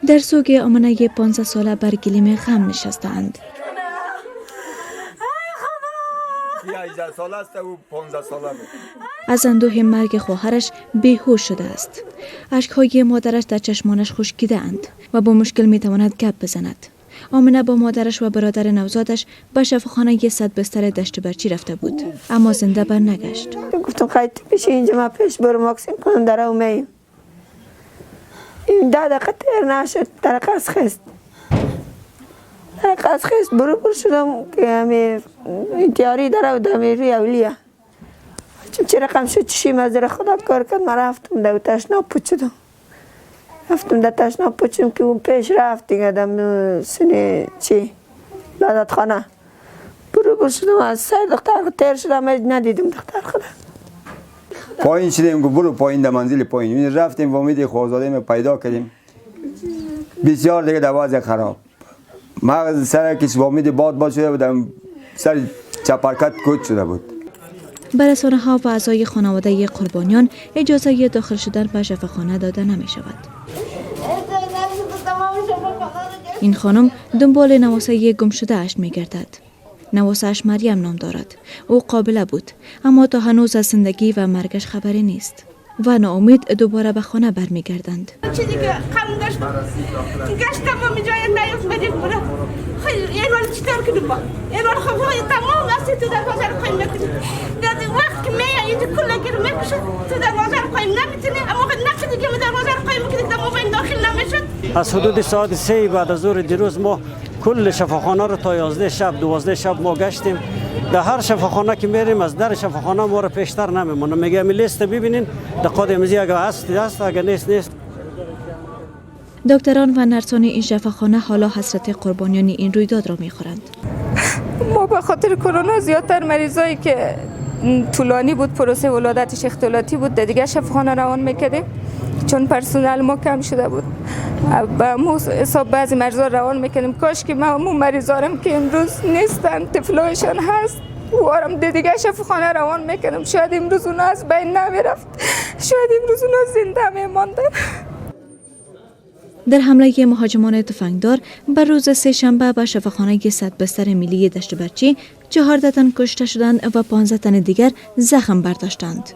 در سوگ آمنه 15 ساله بر گلیم غم نشسته‌اند. 18 ساله است و 15 ساله بود. از اندوه مرگ خواهرش بیهوش شده است. اشک‌های مادرش در چشمانش خشکیده اند و با مشکل میتواند گپ بزند. آمنه با مادرش و برادر نوزادش به شفاخانه 100 بستر دشت برچی رفته بود، اما زنده بر نگشت. گفتم خیلی پیش اینجا ما پیش برم واکسین کنم در او میم. این 10 دقیقه تیر نشد، در قصد خست. در قصد خست برو بر شدم که همی تیاری در او دمی روی اولیه. چون چه رقم شد چشیم از در خدا کار کرد، من رفتم در تشناب پوچدم. رفتم در تشناب پوچدم که اون پیش رفت دیگه دم سنه چی لادت خانه. برو بر شدم از سر دختر خود تیر شدم، ندیدم دختر خدا. پایین شدیم گفت برو پایین در منزل پایین. رفتیم وامید خوازاده می پیدا کردیم. بسیار دیگه در وضع خراب. مغز سر کش وامید باد باد شده بود، سر چپرکت کج شده بود. به رسانه ها و اعضای خانواده قربانیان اجازه داخل شدن به شفاخانه داده نمی شود. این خانم دنبال نواسه گم شده اش می گردد. نواسه‌اش مریم نام دارد. او قابله بود، اما تا هنوز از زندگی و مرگش خبری نیست و ناامید دوباره به خانه برمیگردند. چیزی که قم گشتم و جای نیفت بدیم برو. خیلی یه ولی چیکار کنیم با؟ یه ولی خب تمام اصلی تو دروازه رو قایم میکنیم. وقت که میای اینجا کل گیر میکشه تو دروازه رو قایم نمیتونی، اما نقش دیگه دروازه رو قایم میکنی که موبایل داخل نمیشد. از حدود ساعت 3 بعد از ظهر دیروز ما کل شفاخانه رو تا 11 شب 12 شب ما گشتیم. در هر شفاخانه که میریم از در شفاخانه ما رو پیشتر نمیمونه، میگه می لیست ببینین دقات امزی اگه هست هست، اگه نیست نیست. دکتران و نرسان این شفاخانه حالا حسرت قربانیان این رویداد را میخورند. ما به خاطر کرونا زیادتر مریضایی که طولانی بود پروسه ولادتش اختلاطی بود در دیگه شفاخانه روان میکردیم، چون پرسنل ما کم شده بود. به مو حساب بعضی مریضا روان میکنیم. کاش که ما مو مریضارم که امروز نیستن طفلایشان هست وارم دیگه شفاخانه روان میکنم، شاید امروز اونا از بین نمیرفت، شاید امروز اونا زنده میماندن. در حمله مهاجمان تفنگدار بر روز سه شنبه به شفاخانه 100 بستر ملی دشت برچی 14 تن کشته شدند و 15 تن دیگر زخم برداشتند.